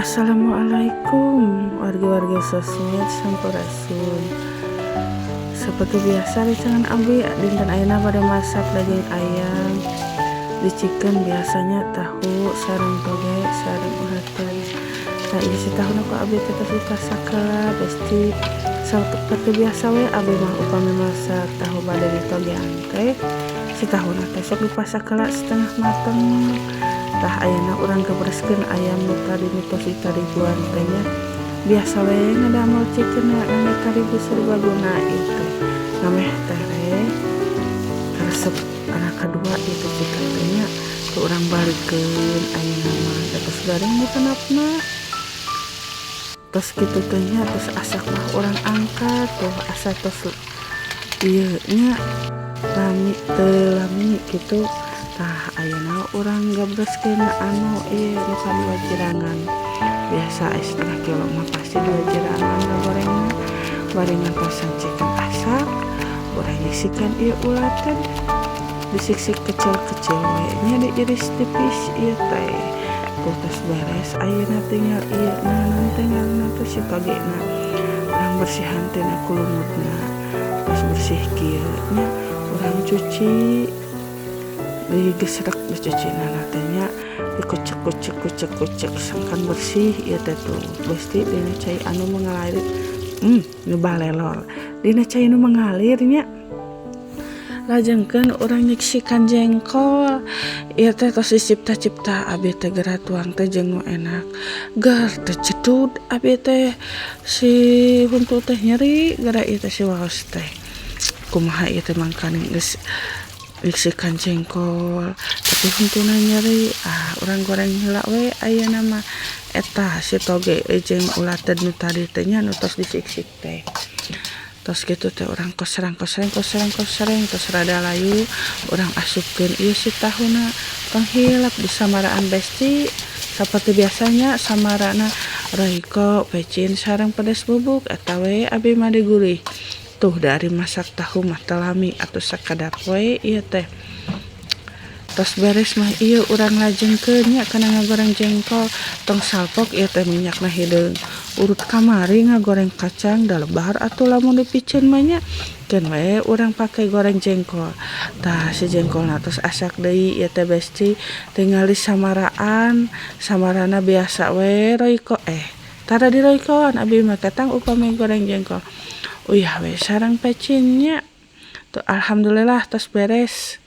Assalamualaikum warga-warga sosmed, sampurasun. Seperti biasa, rencangan abi dinten ayeuna pada masak daging ayam di chicken, biasanya tahu sareng toge sareng ulaten. Nah, ini si tahu ku abi tetep dipasak heula, besti. Seperti biasa we abi mah, upami masak tahu bade di togean teh, si tahuna teh sok dipasak heula setengah mateng. Tah, ayeuna urang gebreskeun ayam nu tadi, nu tos ditariguan teh nya. Biasa we ngadamel chicken ngangge tarigu serbaguna. Ieu teh ngameh tereh resep anak kedua itu chicken teh nya. Tuh, urang balikeun ayeuna mah, tos garing di handapna. Tos kitu teh nya, tos asak mah urang angkat. Tuh, asa tos ieu nya, lami teu lami kitu. Tah, ayeuna urang gabreskeun anu ieu nu kadua jirangan. Biasa setengah kilo mah pasti dua jirangan ngagorengna. Bari ngantosan chicken asak, urang nyisikan ieu ulaten, disiksik kecil-kecil we nya, diiris tipis ieu teh. Tuh, tos beres. Ayeuna tinggal ieu, naon teh ngaranna teh, si togena. Urang bersihan tina kulumutna. Tos bersih kieu nya, urang cuci, digesrek, dicucina teh nya, dikucek kucek kucek kucek sangkan bersih ieu teh. Tuh, besti, dina cai anu mengalir, nu balelor dina cai nu mengalir nya. Lajengkeun urang nyiksikan jengkol ieu teh, tos dicipta-cipta abi teh, geura tuang teh jeung nu enak. Ger teh jedud abi teh, si huntu teh nyeri geura ieu teh, si waos teh. Kumaha ieu teh, mangkaning geus nyiksikan jengkol tapi huntuna nyeri. Ah, urang goreng heula we ayeuna mah eta si toge jeung ulaten nu tadi teh nya, nu tos disiksik teh. Tos kitu teh urang kosrang kosreng kosreng kosreng, tos rada layu urang asupkeun ieu si tahuna. Tong hilap disamaraan, besti. Saperti biasanya samarana Royco, pecin sareng pedes bubuk, eta we abi mah digurih. Tuh, dari masak tahu mah teu lami atuh, sakedap we ieu teh. Tos beres mah ieu urang lajengkeun nya kana ngagoreng jengkol. Tong salpok ieu teh, minyakna hideung. Urut kamari ngagoreng kacang da lebar atuh lamun dipiceun mah nya, keun we urang pake goreng jengkol. Tah, si jengkolna tos asak deui ieu teh, besti, tinggal disamaraan. Samarana biasa we, Royco, eh, tara di Roycoan abi mah ketang upami goreng jengkol, uyah we sareng pecin nya. Tuh, alhamdulillah tos beres.